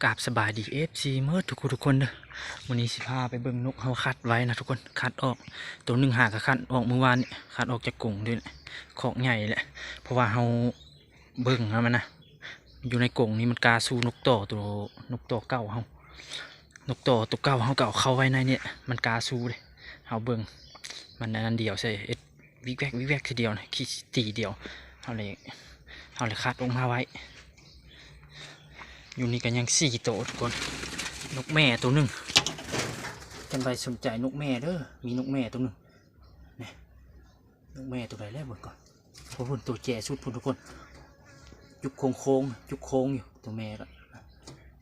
ກາບສະບາຍດີ ເອັຟຊີ ເໝິດທຸກຜູ້ທຸກຄົນເດີ. ມື້ນີ້ຊິພາໄປເບິ່ງນົກເຮົາຄັດໄວ້ນະທຸກຄົນ. ຄັດອອກ ໂຕໜຶ່ງຫາກະຄັດອອກມື້ວານນີ້ ຄັດອອກຈາກກົງເດ້ ຄອກໃຫຍ່ແຫຼະ ເພາະວ່າເຮົາເບິ່ງແລ້ວມັນນະ ຢູ່ໃນກົງນີ້ມັນກ້າສູ້ນົກຕໍ່ ໂຕ ນົກຕໍ່ເກົ່າເຮົາ ນົກຕໍ່ໂຕເກົ່າເຮົາກະເອົາເຂົ້າໄວ້ໃນນີ້ ມັນກ້າສູ້ເດ້. ເຮົາເບິ່ງ ມັນອັນນັ້ນດຽວໃສ່ ເຮັດວິກແວັກວິກແວັກທີດຽວນະ ຂີ້ຕີດຽວ ເຮົາເລີຍ ເຮົາເລີຍຄັດອອກມາໄວ້. ຢູ່ນີ້ກະຍັງສີ່ໂຕທຸກຄົນ. ນົກແມ່ໂຕໜຶ່ງ ທ່ານໃຜສົນໃຈນົກແມ່ເດີ ມີນົກແມ່ໂຕໜຶ່ງ ນີ້ ນົກແມ່ໂຕໃດແລ້ວເບິ່ງກ່ອນ. ໂອ້ໂຫ ໂຕແຈສຸດພຸ້ນທຸກຄົນ ຈຸກໂຄ້ງໆ ຈຸກໂຄ້ງຢູ່ ໂຕແມ່ລະ.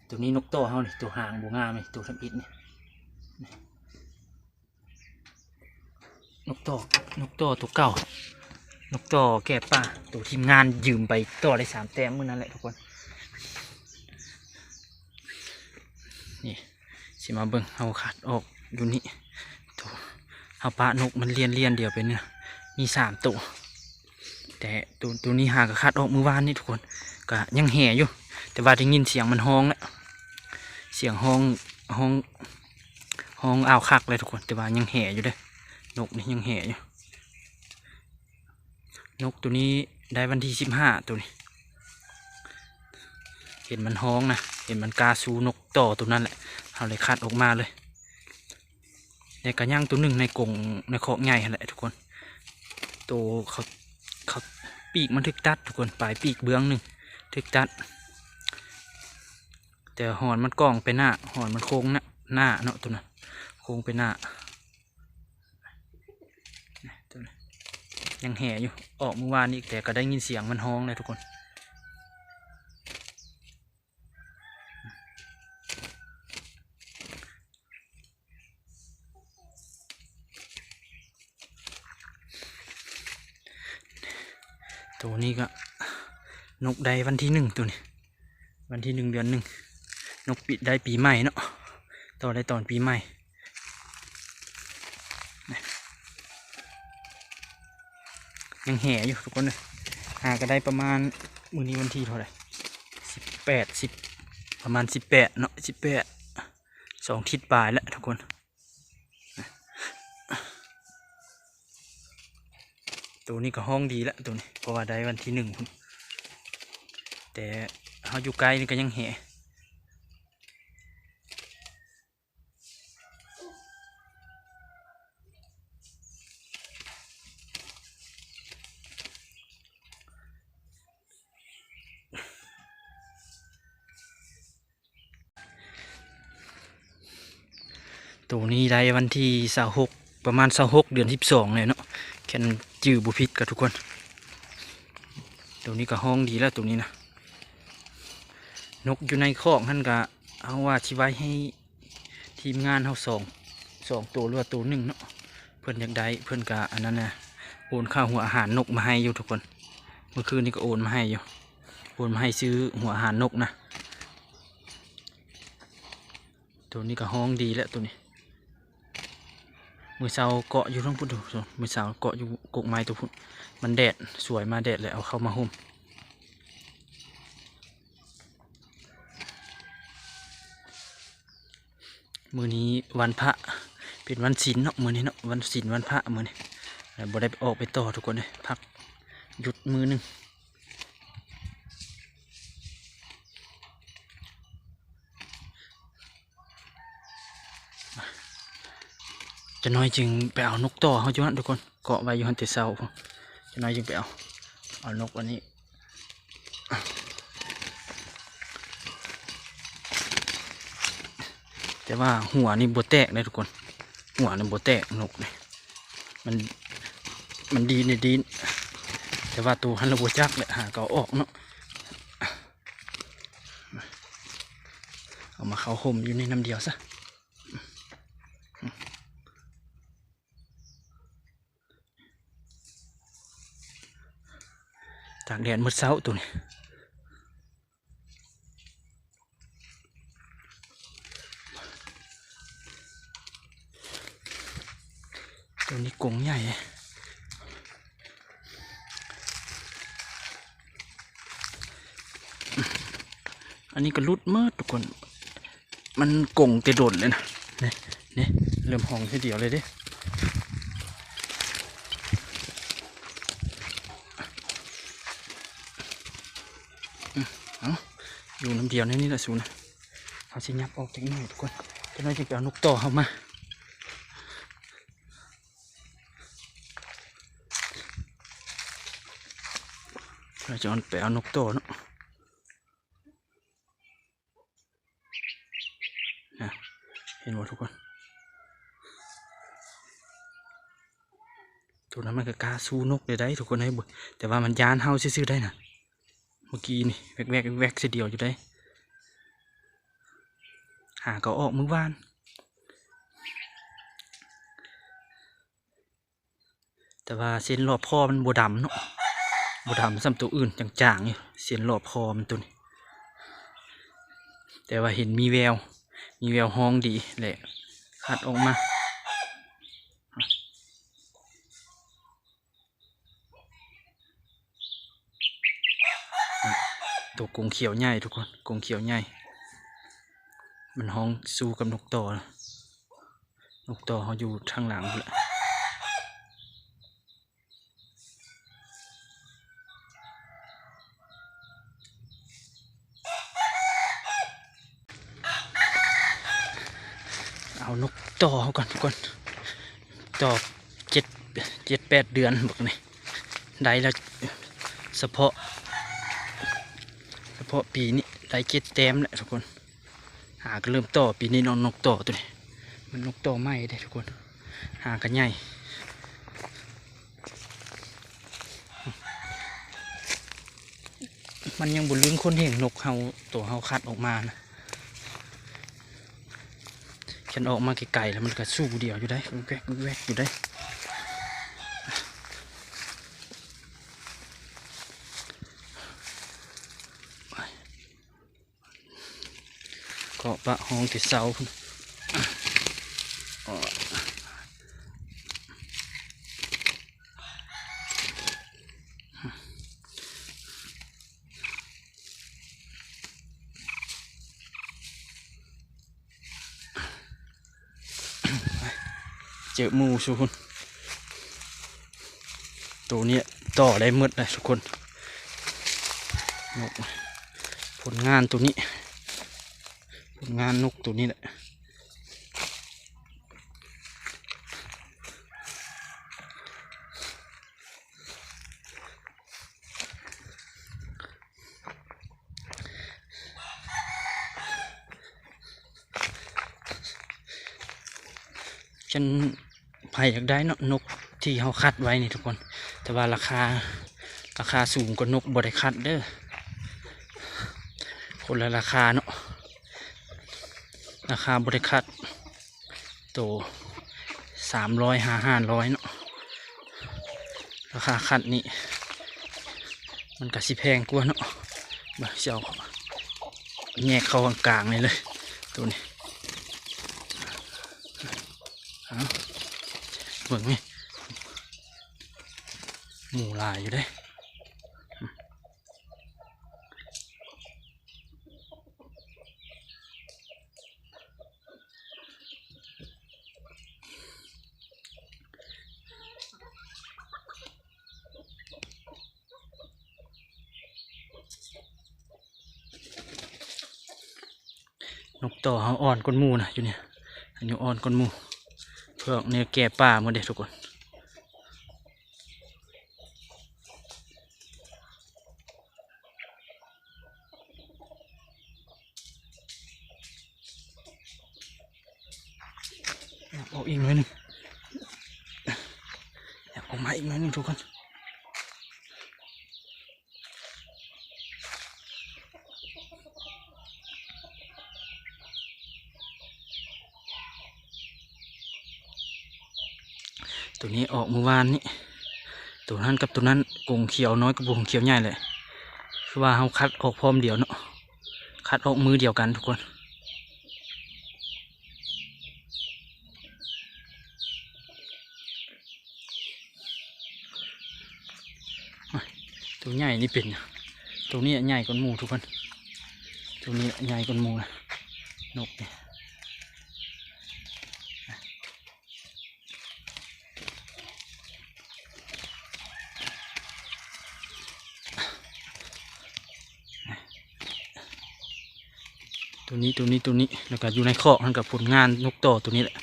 ໂຕນີ້ນົກຕໍ່ເຮົານີ້ ໂຕຫາງບໍ່ງາມນີ້ ໂຕທຳອິດນີ້ ນີ້ ນົກຕໍ່ ນົກຕໍ່ໂຕເກົ່າ ນົກຕໍ່ແກະປ່າ ໂຕທີມງານຢືມໄປຕໍ່ໄດ້ສາມແຕ້ມມື້ນັ້ນແຫຼະທຸກຄົນ. ນີ້ ຊິມາເບິ່ງ ເຮົາຄັດອອກຢູ່ນີ້ ໂຕ ເຮົາປະນົກມັນລຽນລຽນດຽວເປັນ ມີສາມໂຕ ແຕ່ໂຕ ໂຕນີ້ຫາກະຄັດອອກມື້ວານນີ້ທຸກຄົນ ກະຍັງແຫ່ຢູ່ ແຕ່ວ່າໄດ້ຍິນສຽງມັນຮ້ອງແລ້ວ ສຽງຮ້ອງ ຮ້ອງ ຮ້ອງອ້າວຄັກເລີຍທຸກຄົນ ແຕ່ວ່າຍັງແຫ່ຢູ່ເດ້ ນົກນີ້ຍັງແຫ່ຢູ່. ນົກໂຕນີ້ໄດ້ວັນທີສິບຫ້າ ໂຕນີ້ ເຫັນມັນຮ້ອງນະ ເຫັນມັນກ້າສູ້ນົກຕໍ່ໂຕນັ້ນແຫຼະ ເຮົາເລີຍຄັດອອກມາເລີຍ. ແລ້ວກະຍັງໂຕໜຶ່ງໃນກົງ ໃນຄອກໃຫຍ່ຫັ້ນແຫຼະທຸກຄົນ ໂຕເຂົາ ເຂົາ ປີກມັນຖືກຕັດທຸກຄົນ ປາຍປີກເບື້ອງໜຶ່ງຖືກຕັດ ແຕ່ຫອນມັນກ່ອງໄປໜ້າ ຫອນມັນໂຄ້ງໜ້າ ໜ້າເນາະ ໂຕນັ້ນໂຄ້ງໄປໜ້າ. ນີ້ ໂຕນີ້ຍັງແຫ່ຢູ່ ອອກມື້ວານນີ້ ແຕ່ກະໄດ້ຍິນສຽງມັນຮ້ອງເລີຍທຸກຄົນ. ໂຕນີ້ກະ ນົກໄດ້ວັນທີໜຶ່ງ ໂຕນີ້ ວັນທີໜຶ່ງເດືອນໜຶ່ງ ນົກປີ ໄດ້ປີໃໝ່ເນາະ ຕໍ່ໄດ້ຕອນປີໃໝ່. ຍັງແຫ່ຢູ່ທຸກຄົນເອີຍ ຫາກະໄດ້ປະມານ ມື້ນີ້ວັນທີເທົ່າໃດ ສິບແປດ ສິບ ປະມານສິບແປດເນາະ ສິບແປດ ສອງທິດປາຍແລ້ວທຸກຄົນ. ໂຕນີ້ກະຮ້ອງດີແລ້ວໂຕນີ້ ເພາະວ່າໄດ້ວັນທີໜຶ່ງພຸ້ນ ແຕ່ເຮົາຢູ່ໃກ້ນີ້ກະຍັງແຫ່. ໂຕນີ້ໄດ້ວັນທີຊາວຫົກ ປະມານຊາວຫົກ ເດືອນສິບສອງແຫຼະເນາະ ຄັນຈື່ບໍ່ຜິດກະທຸກຄົນ. ໂຕນີ້ກະຮ້ອງດີແລ້ວໂຕນີ້ນະ ນົກຢູ່ໃນຄອກຫັ້ນກະ ເຮົາວ່າຊິໄວ້ໃຫ້ ທີມງານເຮົາສອງ ສອງໂຕ ຫຼືວ່າໂຕໜຶ່ງເນາະ ເພິ່ນຢາກໄດ້ ເພິ່ນກະອັນນັ້ນນະ ໂອນຄ່າຫົວອາຫານນົກມາໃຫ້ຢູ່ທຸກຄົນ. ມື້ຄືນນີ້ກະໂອນມາໃຫ້ຢູ່ ໂອນມາໃຫ້ຊື້ຫົວອາຫານນົກນະ. ໂຕນີ້ກະຮ້ອງດີແລ້ວໂຕນີ້ ມື້ເຊົ້າເກາະຢູ່ເທິງພຸ້ນ ມື້ເຊົ້າເກາະຢູ່ກົກໄມ້ໂຕພຸ້ນ ມັນແດດສວຍມາແດດແລ້ວເອົາເຂົ້າມາຫົ່ມ. ມື້ນີ້ວັນພະ ເປັນວັນສິນເນາະ ມື້ນີ້ເນາະ ວັນສິນວັນພະມື້ນີ້ ແລ້ວບໍ່ໄດ້ອອກໄປຕໍ່ທຸກຄົນເອີຍ ພັກຢຸດມື້ໜຶ່ງ. ຈັກໜ້ອຍຈຶ່ງໄປເອົານົກຕໍ່ເຮົາຢູ່ຫັ້ນທຸກຄົນ ເກາະໄວ້ຢູ່ຫັ້ນແຕ່ເຊົ້າ ຈັກໜ້ອຍຈຶ່ງໄປເອົາ ເອົານົກອັນນີ້. ແຕ່ວ່າຫົວນີ້ບໍ່ແຕກເດ້ທຸກຄົນ ຫົວນີ້ບໍ່ແຕກ ນົກນີ້ ມັນ ມັນດີດນີ້ດີດ ແຕ່ວ່າໂຕຫັ້ນລະບໍ່ຈັກແຫຼະ ຫາກະເອົາອອກເນາະ. ເອົາມາເຂົ້າຮົ່ມຢູ່ໃນນ້ຳດຽວຊະ. ຕາກແດດໝົດເຊົ້າໂຕນີ້ ໂຕນີ້ກົງໃຫຍ່. ອັນນີ້ກໍຫຼຸດໝົດທຸກຄົນ ມັນກົງແຕ່ດົນແລ້ວນະ ນີ້ ນີ້ ເລີ່ມຮ້ອງທີດຽວເລີຍເດ້. ເອົ້າ ຢູ່ນຳດຽວໃນນີ້ລະສູນະ ເຮົາຊິຫຍັບອອກຈັກໜ້ອຍທຸກຄົນ ຈັກໜ້ອຍຈຶ່ງໄປເອົານົກຕໍ່ເຮົາມາ. ເຮົາຈະໄປເອົານົກຕໍ່ເນາະ ນະ ເຫັນບໍ່ທຸກຄົນ ໂຕນັ້ນມັນກໍກ້າສູ້ນົກໄດ້ໄດ໋ທຸກຄົນເອີຍ ແຕ່ວ່າມັນຢ້ານເຮົາຊື່ໆໄດ໋ນະ. ເມື່ອກີ້ນີ້ແວັກໆໆ ເທື່ອດຽວຢູ່ໄດ໋ ຫາກໍອອກມື້ວານ ແຕ່ວ່າເສັ້ນລອບຄໍມັນບໍ່ດຳເນາະ ບໍ່ດຳສ່ຳໂຕອື່ນ ຈາງໆຢູ່ ເສັ້ນລອບຄໍມັນໂຕນີ້ ແຕ່ວ່າເຫັນມີແວວ ມີແວວຮ້ອງດີແຫຼະ ຄັດອອກມາ. ໂຕກົງຂຽວໃຫຍ່ທຸກຄົນ ກົງຂຽວໃຫຍ່ ມັນຮ້ອງສູ້ກັບນົກຕໍ່ ນົກຕໍ່ເຮົາຢູ່ທາງຫຼັງພຸ້ນແຫຼະ. ເອົານົກຕໍ່ເຮົາກ່ອນທຸກຄົນ ຕໍ່ເຈັດ ເຈັດແປດເດືອນບັກນີ້ ໄດ້ແລ້ວ ສະເພາະ ສະເພາະປີນີ້ໄດ້ເຈັດແຕ້ມແລ້ວທຸກຄົນ. ຫາກໍເລີ່ມຕໍ່ປີນີ້ເນາະ ນົກຕໍ່ໂຕນີ້ ມັນນົກຕໍ່ໃໝ່ເດ້ທຸກຄົນ ຫາກໍໃຫຍ່ ມັນຍັງບໍ່ລຶ້ງຂົນເຫັນນົກເຮົາ ໂຕເຮົາຄັດອອກມານະ ຄັນອອກມາໄກໆແລ້ວມັນກໍສູ້ດຽວຢູ່ໄດ໋ ແວັກໆຢູ່ໄດ໋. ເກາະປະຫ້ອງແຕ່ເຊົ້າພຸ້ນ ເຈີໝູ່ຊູພຸ້ນ ໂຕນີ້ຕໍ່ໄດ້ໝົດແຫຼະທຸກຄົນ ນົກ ຜົນງານໂຕນີ້ ຜົນງານນົກໂຕນີ້ແຫຼະ. ຄັນໃຜຢາກໄດ້ເນາະ ນົກທີ່ເຮົາຄັດໄວ້ນີ້ທຸກຄົນ ແຕ່ວ່າລາຄາ ລາຄາສູງກວ່ານົກບໍ່ໄດ້ຄັດເດີ້ ຄົນລະລາຄາເນາະ ລາຄາບໍ່ໄດ້ຄັດ ໂຕສາມຮ້ອຍຫາຫ້າຮ້ອຍເນາະ ລາຄາຄັດນີ້ ມັນກະຊິແພງກວ່າເນາະ ເບິ່ງ ຊິເອົາແຍກເຂົ້າກາງໆນີ້ເລີຍ ໂຕນີ້ ເອົາ ເບິ່ງນີ້ ໝູ່ຫຼາຍຢູ່ເດ້. ນົກຕໍ່ເຮົາອ່ອນກວ່າໝູ່ນະ ຢູ່ນີ້ ອາຍຸອ່ອນກວ່າໝູ່ ເພື່ອແນວແກ່ປ່າໝົດເດ້ທຸກຄົນ. ຢາກອອກອີກໜ້ອຍໜຶ່ງ ຢາກອອກມາອີກໜ້ອຍໜຶ່ງທຸກຄົນ. ໂຕນີ້ອອກມື້ວານນີ້ ໂຕນັ້ນກັບໂຕນັ້ນ ກົງຂຽວນ້ອຍກັບກົງຂຽວໃຫຍ່ແຫຼະ ຄືວ່າເຮົາຄັດອອກພ້ອມດຽວເນາະ ຄັດອອກມື້ດຽວກັນທຸກຄົນ. ໂຕໃຫຍ່ນີ້ເປັນຫຍັງ? ໂຕນີ້ໃຫຍ່ກວ່າໝູ່ທຸກຄົນ. ຕົວນີ້ແຫຼະໃຫຍ່ກວ່າໝູ່ນະ ນົກນີ້. ຕົວນີ້ ຕົວນີ້ ຕົວນີ້ ແລ້ວກໍຢູ່ໃນຄອກຫັ້ນກໍຜົນງານນົກຕໍ່ຕົວນີ້ແຫຼະ.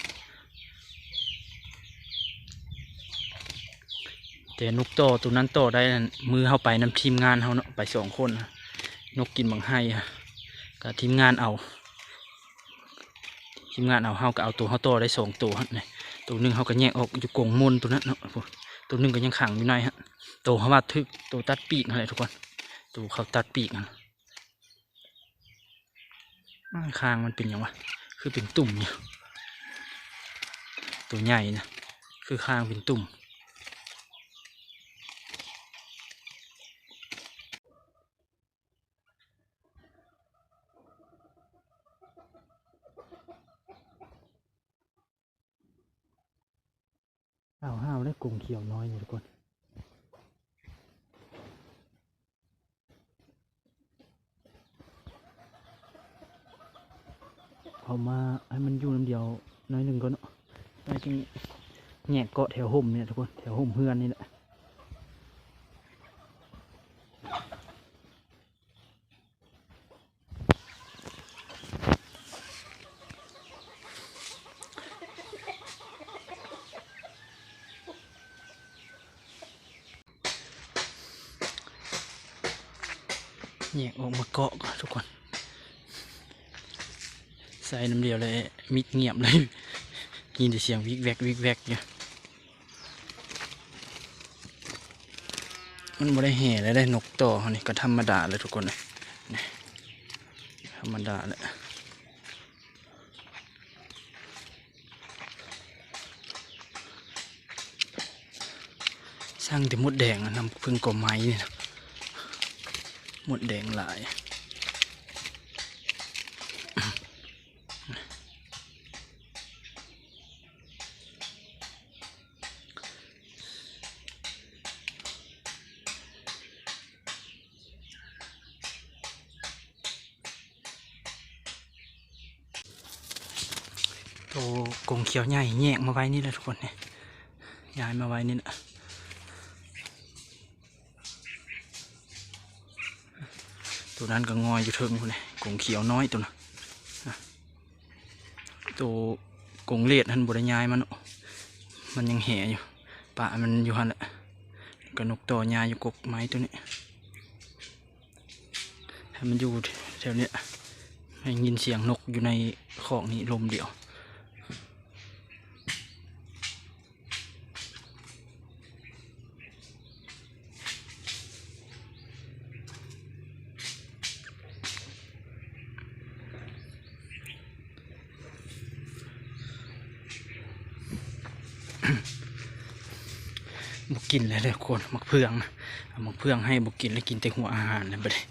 ແຕ່ນົກຕໍ່ຕົວນັ້ນຕໍ່ໄດ້ນັ້ນ ມື້ເຮົາໄປນຳທີມງານເຮົາເນາະ ໄປສອງຄົນ ນົກກິນບັກໄຮ່ ກໍທີມງານເອົາ ທີມງານເອົາ ເຮົາກໍເອົາໂຕເຮົາຕໍ່ໄດ້ສອງໂຕຫັ້ນ ໂຕໜຶ່ງເຮົາກໍແຍກອອກຢູ່ກົງມົນໂຕນັ້ນເນາະ ໂຕໜຶ່ງກໍຍັງຂັງຢູ່ໃນຫັ້ນ. ໂຕເຮົາວ່າຖືກໂຕຕັດປີກຫັ້ນແຫຼະທຸກຄົນ ໂຕເຂົາຕັດປີກຫັ້ນ. ອາ ຄາງມັນເປັນຫຍັງວະ ຄືເປັນຕຸ່ມຢູ່ ໂຕໃຫຍ່ນະ ຄືຄາງເປັນຕຸ່ມ. ອ້າວ ຫ້າວ ໄດ້ກົງຂຽວນ້ອຍນີ້ທຸກຄົນ ເອົາມາໃຫ້ມັນຢູ່ນຳດຽວໜ້ອຍໜຶ່ງກ່ອນເນາະ ໜ້ອຍຈຶ່ງແຍກເກາະແຖວຮົ່ມນີ້ທຸກຄົນ ແຖວຮົ່ມເຮືອນນີ້ແຫຼະ. ແຍກອອກມາເກາະກ່ອນທຸກຄົນ ໃສ່ນຳດຽວເລີຍ ມິດງຽບເລີຍ ຍິນແຕ່ສຽງວິກແວັກ ວິກແວັກຢູ່. ມັນບໍ່ໄດ້ແຫ່ແລ້ວເດ້ ນົກຕໍ່ເຮົານີ້ກໍທຳມະດາແລ້ວທຸກຄົນ ນີ້ ທຳມະດາແລ້ວ. ຊ່າງແຕ່ມົດແດງ ນຳເພິ່ງກໍໄມ້ນີ້ນະ ມົດແດງຫຼາຍ. ໂຕກົງຂຽວໃຫຍ່ແຍກມາໄວ້ນີ້ແຫຼະທຸກຄົນ ນີ້ ຍ້າຍມາໄວ້ນີ້ແຫຼະ. ໂຕນັ້ນກໍງອຍຢູ່ເທິງພຸ້ນເດ້ ກົງຂຽວນ້ອຍໂຕນະ ໂຕກົງເລດຫັ້ນບໍ່ໄດ້ຍ້າຍມາເນາະ ມັນຍັງແຫ່ຢູ່ ປະມັນຢູ່ຫັ້ນແຫຼະ ກໍນົກຕໍ່ຍ້າຍຢູ່ກົກໄມ້ໂຕນີ້ ໃຫ້ມັນຢູ່ແຖວນີ້ ໃຫ້ຍິນສຽງນົກຢູ່ໃນຄອກນີ້ລົມດຽວ. ບໍ່ກິນແລ້ວເດີຄົນ ໝາກເຟືອງນະ ເອົາໝາກເຟືອງໃຫ້ບໍ່ກິນ ແລ້ວກິນແຕ່ຫົວອາຫານແລ້ວບັດນີ້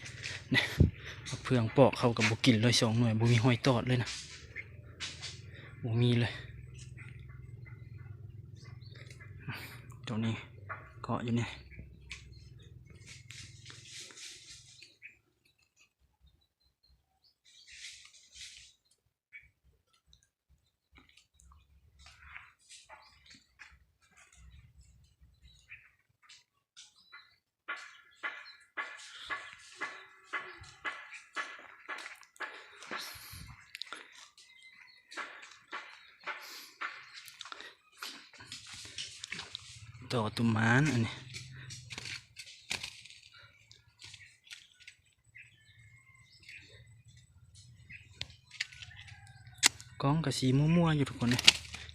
ໝາກເຟືອງປອກເຂົາກໍບໍ່ກິນເລີຍ ສອງໜ່ວຍ ບໍ່ມີຮອຍຕອດເລີຍນະ ບໍ່ມີເລີຍ. ຕົວນີ້ເກາະຢູ່ນີ້. ຕໍ່ຕຸມມານອັນນີ້ ກ້ອງກະຊິມົວໆຢູ່ທຸກຄົນເອີຍ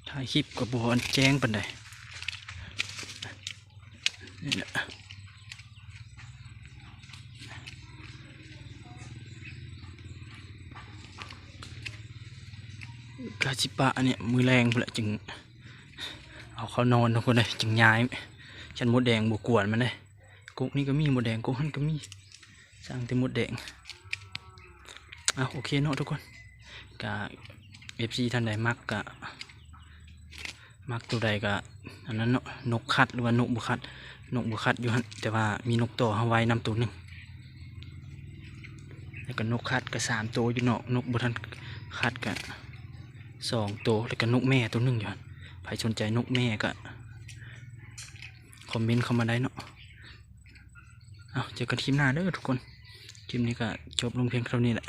ຖ່າຍຄລິບກະບໍ່ອັນແຈ້ງປານໃດ ນີ້ແຫຼະ ກະຊິປະອັນນີ້ມື້ແລງພຸ້ນແຫຼະ ຈຶ່ງເອົາເຂົ້ານອນທຸກຄົນເອີຍ ຈຶ່ງຍ້າຍ ຊັ້ນມົດແດງບໍ່ກວນມັນເດ້. ກົກນີ້ກໍມີມົດແດງ ກົກຫັ້ນກໍມີ ສ້າງແຕ່ມົດແດງ. ເອົາ ໂອເຄເນາະທຸກຄົນ ກະ ເອັຟຊີ ທ່ານໃດມັກກະ ມັກໂຕໃດກະອັນນັ້ນເນາະ ນົກຂັດ ຫຼືວ່ານົກບໍ່ຂັດ ນົກບໍ່ຂັດຢູ່ຫັ້ນ ແຕ່ວ່າມີນົກຕໍ່ເຮົາໄວ້ນຳໂຕໜຶ່ງ. แล้วก็นกขัดก็สามโตอยู่นอก นกบ่ทันขัดก็สองโต แล้วก็นกแม่โตหนึ่งอยู่หั่น ไผสนใจนกแม่ก็คอมเมนต์เข้ามาได้เนาะ เอา เจอกันคลิปหน้าเด้อทุกคน คลิปนี้ก็จบลงเพียงเท่านี้แหละ